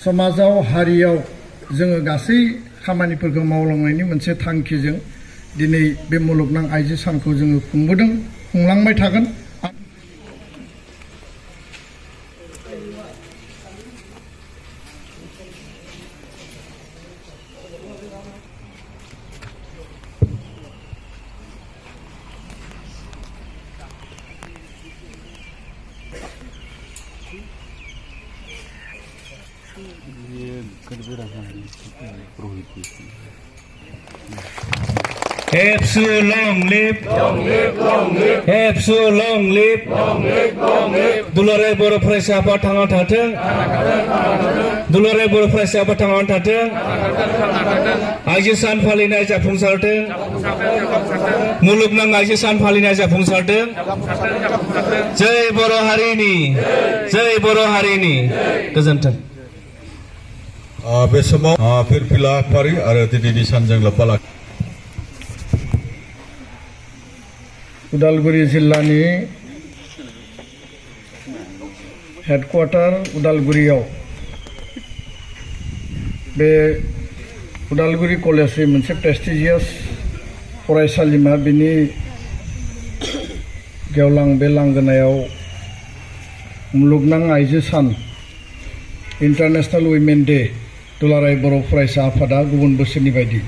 समाजाव हारियाव जोङो गासै खामानिफोरखौ मावलांनायनि मोनसे थांखिजों दिनै बे मुलुगनां आइजो सानखौ जोङो खुंबोदों, खुंलांबाय थागोन। Hebsu long live, Hebsu long live, Duलाराय बर' फरायसाफोरा थांना थाथों, दुलाराय बर' फरायसाफोरा थांना थाथों, आइजो सान फालिनाय जाफुंसारथों, मुलुगनां आइजो सान फालिनाय जाफुंसारथों, जय बर' हारिनि, जय बर' हारिनि, गोजोन्थों। बे समाव फिरफिला फारि आरो दिनैनि सानजों लोब्बा लाखिना उदालगुरि जिल्लानि हेडक्वार्टार उदालगुरियाव बे उदालगुरि कलेजनि मोनसे प्रेस्टिजियास फरायसालिमा बिनि गेवलां बे लांगोनायाव मुलुगनां आइजो सान इन्टारनेशनेल उइमेन डे दुलाराय बर' फरायसा आफादा गुबुन बोसोरनि बायदि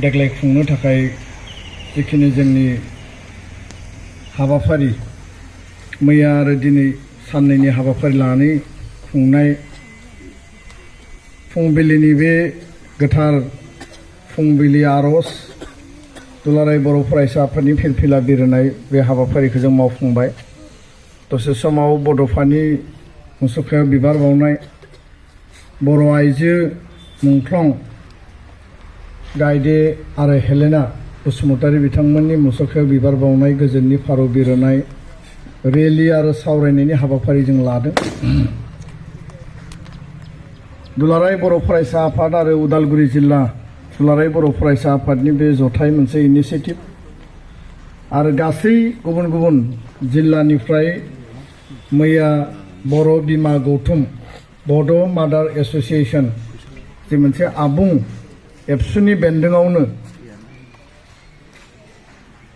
देग्लाय खुंनो थाखाय जिखिनि जोंनि हाबाफारि मैया आरो दिनै साननैनि हाबाफारि लानानै खुंनाय फुंबिलिनि बे गोथार फुंबिलि आर'ज दुलाराय बर' फरायसा आफादनि फिरफिला बिरहोनाय बे हाबाफारिखौ जों मावफुंबाय। दसे समाव बड'फानि मुसुखायाव बिबार बावनाय बर' आइजो मुंख्लं गायदे आरो हेलेना बसुमतारी बिथांमोननि मुसुखायाव बिबार बावनाय गोजोननि फारौ बिरहोनाय रेलि आरो सावरायनायनि हाबाफारि जों लादों। दुलाराय बर' फरायसा आफाद आरो उदालगुरि जिल्ला दुलाराय बर' फरायसा आफादनि बे जथाय मोनसे इनिसिएटिभ आरो गासै गुबुन गुबुन जिल्लानिफ्राय मैया बर' बिमा गौथुम बड' मादार एस'सिएशन जे मोनसे आबुं एबसुनि बेन्दोङावनो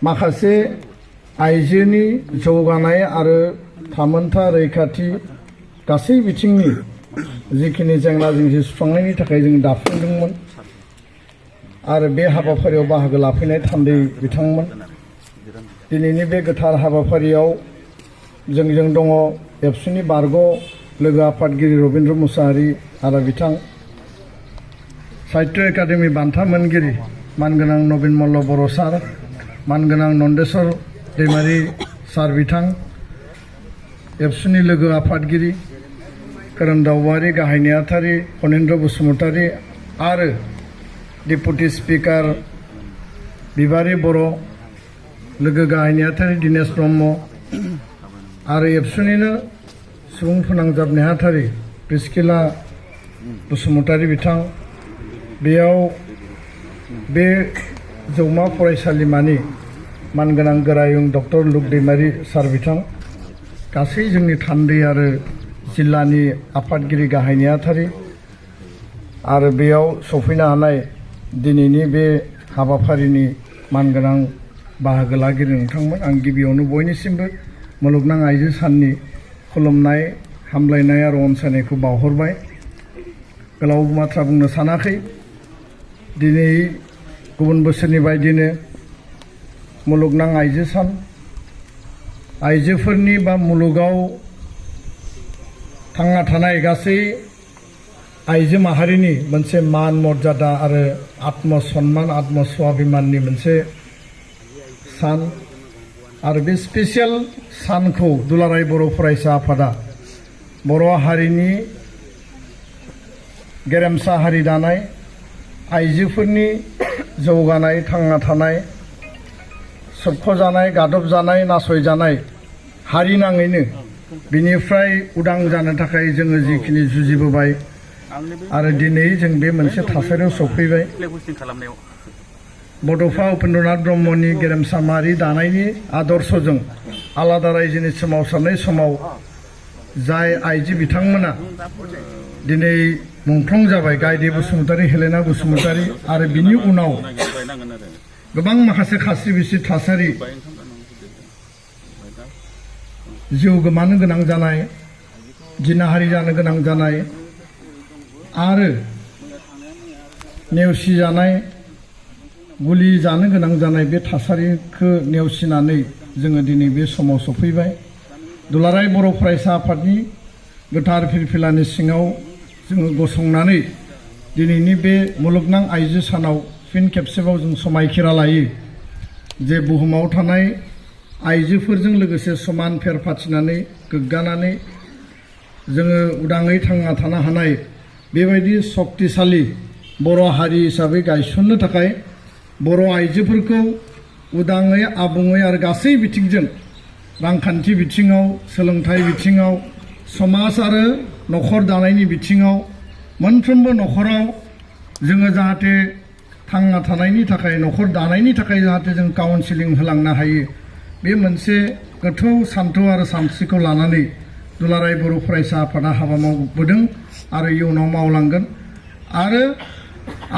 माखासे आइजोनि जौगानाय आरो थामोनथा रैखाथि गासै बिथिंनि जिखिनि जेंना जेंसि सुस्रांनायनि थाखाय जों दाफुंदोंमोन आरो बे हाबाफारियाव बाहागो लाफैनाय थान्दै बिथांमोन। दिनैनि बे गोथार हाबाफारियाव जोंजों दङ एबसुनि बारग' लोगो आफादगिरि रबिन्द्र मुसाहारि आरो बिथां, साहित्य एकाडेमि बान्था मोनगिरि मानगोनां नबिन मल्ल बर' सार, मानगोनां नन्देस्वर दैमारि सार बिथां, एबसुनि लोगो आफादगिरि खोरोमदाव औवारि, गाहाय नेहाथारि फनेन्द्र बसुमतारी आरो डेपुटि स्पिकार बिबारि बर', लोगो गाहाय नेहाथारि दिनेश ब्रह्म आरो एबसुनिनो सुबुं फोनांजाब नेहाथारि प्रिस्किला बसुमतारी बिथां, बेयाव बे जौमा फरायसालिमानि मानगोनां गोरायुं डक्टर लुक दैमारि सार बिथां, गासै जोंनि थान्दै आरो जिल्लानि आफादगिरि गाहाय नेहाथारि आरो बेयाव सफैनो हानाय दिनैनि बे हाबाफारिनि मानगोनां बाहागो लागिरि नोंथांमोन, आं गिबियावनो बयनिसिमबो मुलुगनां आइजो साननि खुलुमनाय, हामलायनाय आरो अनसायनायखौ बावहरबाय। गोलाव बाथ्रा बुंनो सानाखै। दिनै गुबुन बोसोरनि बायदिनो मुलुगनां आइजो सान आइजोफोरनि बा मुलुगाव थांना थानाय गासै आइजो माहारिनि मोनसे मान मर्यादा आरो आत्मसन्मान आत्मस्वाभिमाननि मोनसे सान आरो बे स्पेसियेल सानखौ दुलाराय बर' फरायसा आफादा बर' हारिनि गेरेमसा हारि दानाय, आइजोफोरनि जौगानाय, थांना थानाय, सोबख'जानाय, गादबजानाय, नासयजानाय हारि नाङैनो बिनिफ्राय उदां जानो थाखाय जोङो जिखिनि जुजिबोबाय आरो दिनै जों बे मोनसे थासारियाव सफैबाय। बड'फा उपेन्द्रनाथ ब्रह्मनि गेरेमसा माहारि दानायनि आदर्शजों आलादा रायजोनि सोमावसारनाय समाव जाय आइजो बिथांमोना दिनै मुंख्लं जाबाय गायदे बसुमतारी हेलेना बसुमतारी आरो बिनि उनाव गोबां माखासे खास्रि बिस्रि थासारि जिउ गोमानो गोनां जानाय जिनाहारि जानो गोनां जानाय आरो नेवसि जानाय गुलि जानो गोनां जानाय बे थासारिखौ नेवसिनानै जोङो दिनै बे समाव सफैबाय दुलाराय बर' फरायसा आफादनि गोथार फिरफिलानि सिङाव जोङो गसंनानै दिनैनि बे मुलुगनां आइजो सानाव फिन खेबसेबाव जों समायखिरा लायो जे बुहुमाव थानाय आइजोफोरजों लोगोसे समान फेर फाथिनानै गोग्गानानै जोङो उदाङै थांना थानो हानाय बेबायदि शक्तिशाली बर' हारि हिसाबै गायसननो थाखाय बर' आइजोफोरखौ उदाङै आबुङै आरो गासै बिथिंजों रांखान्थि बिथिङाव सोलोंथाइ बिथिङाव समाज आरो नखर दानायनि बिथिङाव मोनफ्रोमबो नखराव जोङो जाहाथे थांना थानायनि थाखाय नखर दानायनि थाखाय जाहाथे जों काउन्सिलिं होलांनो हायो बे मोनसे गोथौ सान्थौ आरो सानस्रिखौ लानानै दुलाराय बर' फरायसा आफादा हाबा मावबोदों आरो इयुनाव मावलांगोन आरो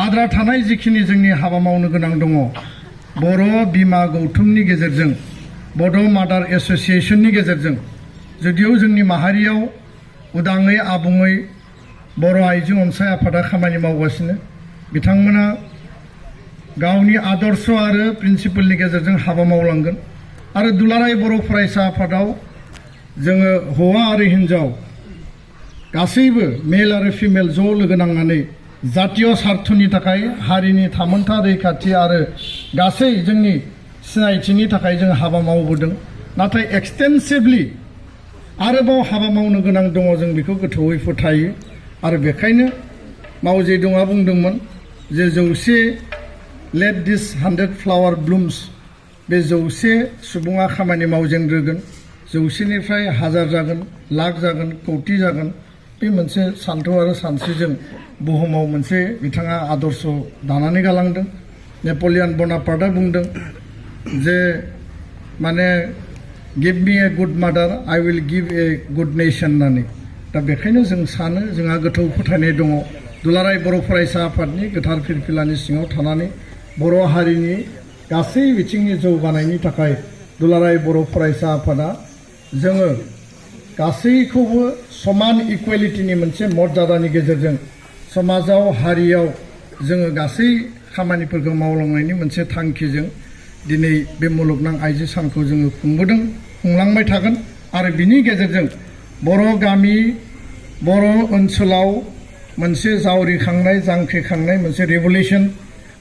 आद्रा थानाय जिखिनि जोंनि हाबा मावनो गोनां दङ बर' बिमा गौथुमनि गेजेरजों बड' मादार एस'सियेसननि गेजेरजों जुदिও जोंनि माहारियाव उदाङै आबुङै बर' आइजो अनसाय आफादा खामानि मावगासिनो बिथांमोना गावनि आदर्श आरो प्रिन्सिपलनि गेजेरजों हाबा मावलांगोन आरो दुलाराय बर' फरायसा आफादाव जोङो हौवा आरो हिन्जाव गासैबो मेल आरो फिमेल ज' लोगो नांनानै जातीय स्वार्थनि थाखाय हारिनि थामोनथा रैखाथि आरो गासै जोंनि सिनायथिनि थाखाय जों हाबा मावबोदों नाथाय एक्सटेन्सिभलि आरोबाव हाबा मावनो गोनां दङ जों बेखौ गोथौयै फोथायो आरो बेखायनो माव जेदुंआ बुंदोंमोन जे 100 लेट दिस 100 फ्लावर ब्लुम्स बे 100 सुबुङा खामानि मावजेनग्रोगोन 100निफ्राय 1000 जागोन लाख जागोन कौटि जागोन बे मोनसे सान्थौ आरो सानस्रिजों बुहुमाव मोनसे बिथाङा आदर्श दानानै गालांदों नेपलियन बनापार्टआ बुंदों जे माने गिभ मी ए गुड मादार I will give a good nation होननानै दा बेखायनो जों सानो जोंहा गोथौ फोथायनाय दङ दुलाराय बर' फरायसा आफादनि गोथार फिरफिलानि सिङाव थानानै बर' हारिनि गासै बिथिंनि जौगानायनि थाखाय दुलाराय बर' फरायसा आफादा जोङो गासैखौबो समान इकुवेलिटिनि मोनसे मर्यादानि गेजेरजों समाजाव हारियाव जोङो गासै खामानिफोरखौ मावलांनायनि मोनसे थांखिजों दिनै बे मुलुगनां आइजो सानखौ जोङो खुंबोदों खुंलांबाय थागोन आरो बिनि गेजेरजों बर' गामि बर' ओनसोलाव मोनसे जावरिखांनाय जांख्रिखांनाय मोनसे रेभलिउसन